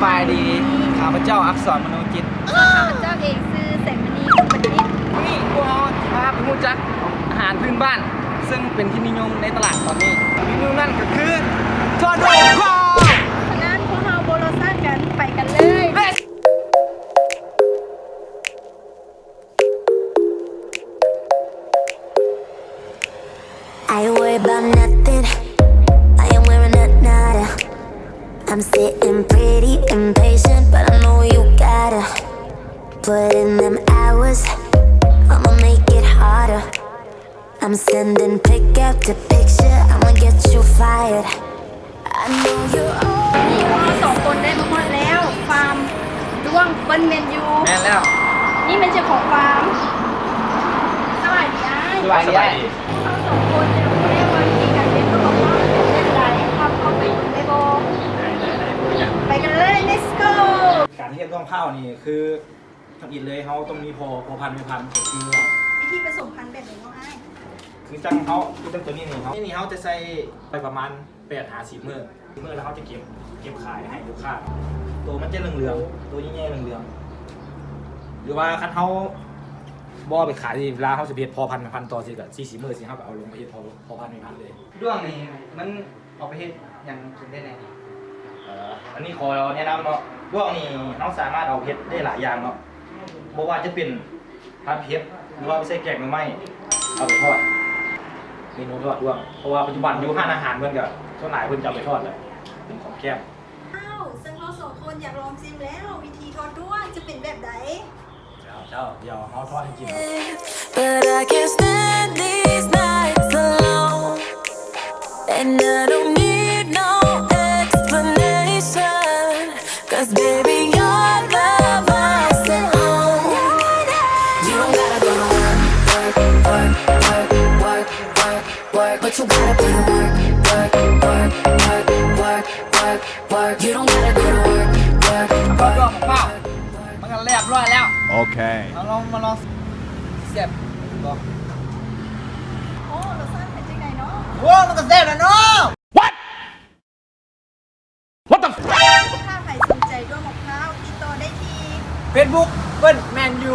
ສະບາຍດີ ຂ້າພະເຈົ້າ ອັກສອນ ມະໂນຈິດ. ສ່ວນຂ້າພະເຈົ້າເອງ ຊື່ ແສງມະນີ ຄົງບັນດິດ. ມື້ນີ້ພວກເຮົາຈະພາໄປຮູ້ຈັກອາຫານພື້ນບ້ານ ເຊິ່ງເປັນທີ່ນິຍົມໃນຕະຫຼາດຕອນນີ້. ເມນູນັ້ນກໍຄື ທອດໂດກຄອງ. ສະນັ້ນ ພວກເຮົາບໍ່ລໍຊ້າກັນ ໄປກັນເລີຍ. I ain't worried about nothing. I am wearing a nada. I'm sitting pretty impatient, but I know you gotta put in them hours. I'ma make it harder. I'm sending pick after picture. I'ma get you fired. ນີ້ພວກເຮົາສອງຄົນໄດ້ມາຮອດແລ້ວ ຟາມດ້ວງເບິ່ນແມນຢູ. ແມ່ນແລ້ວ. ນີ້ແມ່ນເຈົ້າຂອງຟາມ. ສະບາຍດີອ້າຍ. ສະບາຍດີ. ພວກເຮົາສອງຄົນຈະຮູ້ແລ້ວວ່າວິທີການເຮັດຂອງເຮົາເປັນແບບໃດ. ພາພວກເຮົາໄປເບິ່ງໄດ້ບໍ່? ໄດ້ໆໆ ບໍ່ເປັນຫຍັງ. ໄປກັນເລີຍ let's go. ການເຮັດດ້ວງພາວນີ້ຄື ທຳອິດເລີຍ ເຮົາຕ້ອງມີພໍ່ ພໍ່ພັນແມ່ພັນ ກໍຄືວ່າ ວິທີປະສົມພັນແບບໃດເນາະອ້າຍ? ຄືຈັ່ງເຮົາ ຄືຈັ່ງໂຕນີ້ນີ້ ເຮົາ ນີ້ເຮົາຈະໃສ່ໄປປະມານແປດຫາສິບມື້ ສິບມື້ແລ້ວເຮົາຈະເກັບ ເກັບຂາຍໃຫ້ລູກຄ້າ. ໂຕມັນຈະເຫຼືອງໆ ໂຕໃຫຍ່ໆເຫຼືອງໆ ຫຼືວ່າຄັນເຮົາບໍ່ເອົາໄປຂາຍ ເວລາເຮົາຊິໄປເຮັດພໍ່ພັນແມ່ພັນຕໍ່ຊິ ກໍສີ່ສິບມື້ຊິ ເຮົາກໍເອົາລົງໄປເຮັດພໍ່ ພໍ່ພັນແມ່ພັນເລີຍ. ດ້ວງນີ້ມັນ ເອົາໄປເຮັດຫຍັງກິນໄດ້ແດ່? ເອີ ອັນນີ້ຂໍແນະນຳເນາະ ດ້ວງນີ້ເຮົາສາມາດເອົາເຮັດໄດ້ຫຼາຍຢ່າງເນາະ ບໍ່ວ່າຈະເປັນຜັດເຜັດ ຫຼືວ່າໄປໃສ່ແກງໜໍ່ໄມ້ ເອົາໄປທອດ ເມນູທອດດ້ວງ ເພາະວ່າປັດຈຸບັນຢູ່ຮ້ານອາຫານເພິ່ນກໍສ່ວນຫຼາຍເພິ່ນຈະເອົາໄປທອດແຫຼະ ເປັນຂອງແກ້ມ. ອ້າວ ເຊິ່ງເຮົາສອງຄົນຢາກລອງຊີມແລ້ວ ວິທີທອດດ້ວງຈະເປັນແບບໃດ? ເຈົ້າ ເຈົ້າ ດຽວເຮົາທອດໃຫ້ກິນເນາະ. But I can't stand these nights alone. And I don't need no explanation. 'Cause baby, your love I sent home. You don't gotta go to work, work, work, work, work, work, work. But you gotta put in work, work, work, work, work, work, work. You don't gotta go to work, work, ເອົາ work, ດອກມະພ້າວ work, ມັນກໍລຽບຮ້ອຍແລ້ວ. ໂອເຄ ເຮົາລອງ ມາລອງແຊບບໍ່? ໂອ້ ລົດຊາດເປັນຈັ່ງໃດເນາະ? ໂອ້ ມັນກໍແຊບແຫຼະເນາະ. What? What the f- ຖ້າໃຜສົນໃຈດ້ວງມະພ້າວ ຕິດຕໍ່ໄດ້ທີ່ Facebook ເບິ່ນແມນຢູ.